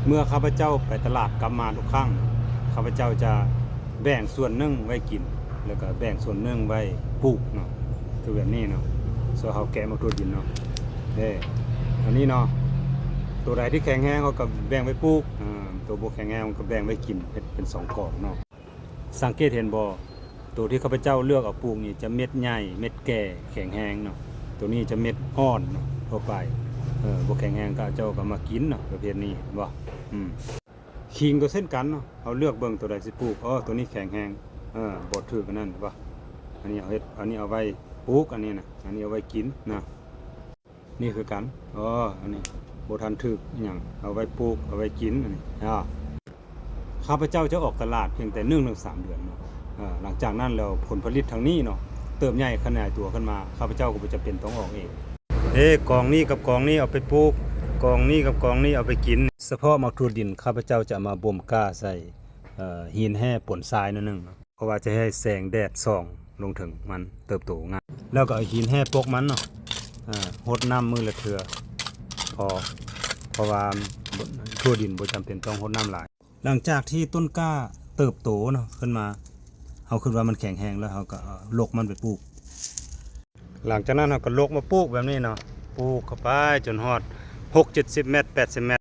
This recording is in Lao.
ເມື່ອຂ້າພະເຈົ້າໄປຕະຫຼາດກັບມາທຸກຄັ້ງ ຂ້າພະເຈົ້າຈະແບ່ງສ່ວນໜຶ່ງໄວ້ກິນ ແລ້ວກໍແບ່ງສ່ວນໜຶ່ງໄວ້ປູກເນາະ ຄືແບບນີ້ເນາະ. ສ່ວນເຮົາແກະໝາກຖົ່ວດິນເນາະ ເດ້ ອັນນີ້ເນາະ ໂຕໃດທີ່ແຂງແຮງເຮົາກໍແບ່ງໄວ້ປູກ ອາ ໂຕບໍ່ແຂງແຮງເຮົາກໍແບ່ງໄວ້ກິນ ເຮັດເປັນສອງກອງເນາະ. ສັງເກດເຫັນບໍ່? ໂຕທີ່ຂ້າພະເຈົ້າເລືອກເອົາປູກນີ້ຈະເມັດໃຫຍ່ ເມັດແກ່ ແຂງແຮງເນາະ. ໂຕນີ້ຈະເມັດອ່ອນເນາະ ທົ່ວໄປ ເອີ ບໍ່ແຂງແຮງ ເຂົາເຈົ້າກໍມາກິນເນາະ ປະເພດນີ້ ເຫັນບໍ່? ອືມ ຂີງກໍເຊັ່ນກັນເນາະ ເຮົາເລືອກເບິ່ງໂຕໃດຊິປູກ. ອໍ ໂຕນີ້ແຂງແຮງ ເອີ ບໍ່ຖືກອັນນັ້ນ ເຫັນບໍ່? ອັນນີ້ເອົາເຮັດ ອັນນີ້ເອົາໄວ້ປູກ ອັນນີ້ນະ ອັນນີ້ເອົາໄວ້ກິນນະ. ນີ້ຄືກັນ ອໍ ອັນນີ້ບໍ່ທັນຖືກອີ່ຫຍັງ ເອົາໄວ້ປູກ ເອົາໄວ້ກິນ ອັນນີ້ ອາ ຂ້າພະເຈົ້າຈະອອກຕະຫຼາດພຽງແຕ່ໜຶ່ງເຖິງສາມເດືອນເນາະ ອາ ຫຼັງຈາກນັ້ນແລ້ວຜົນຜະລິດທາງນີ້ເນາະ ເຕີບໃຫຍ່ຂະຫຍາຍຕົວຂຶ້ນມາ ຂ້າພະເຈົ້າກໍບໍ່ຈຳເປັນຕ້ອງອອກເອງ. ເດ້ ກອງນີ້ກັບກອງນີ້ເອົາໄປປູກ ກອງນີ້ກັບກອງນີ້ເອົາໄປກິນ. ສະເພາະໝາກຖົ່ວດິນ ຂ້າພະເຈົ້າຈະເອົາມາບົ່ມກ້າໃສ່ ເອີ ຫີນແຮ່ປົນຊາຍໜ້ອຍໜຶ່ງເນາະ ເພາະວ່າຈະໃຫ້ແສງແດດສ່ອງລົງເຖິງມັນເຕີບໂຕງ່າຍ ແລ້ວກໍເອົາຫີນແຮ່ປົກມັນເນາະ ອາ ຫົດນ້ຳມື້ລະເທື່ອພໍ ເພາະວ່າຖົ່ວດິນບໍ່ຈຳເປັນຕ້ອງຫົດນ້ຳຫຼາຍ. ຫຼັງຈາກທີ່ຕົ້ນກ້າເຕີບໂຕເນາະ ຂຶ້ນມາ ເຮົາຄິດວ່າມັນແຂງແຮງແລ້ວ ເຮົາກໍເອົາລົກມັນໄປປູກ. ຫຼັງຈາກນັ້ນເຮົາກໍລົກມາປູກແບບນີ້ເນາະ ປູກເຂົ້າໄປຈົນຮອດຫົກເຈັດສິບແມັດ ແປດສິບແມັດ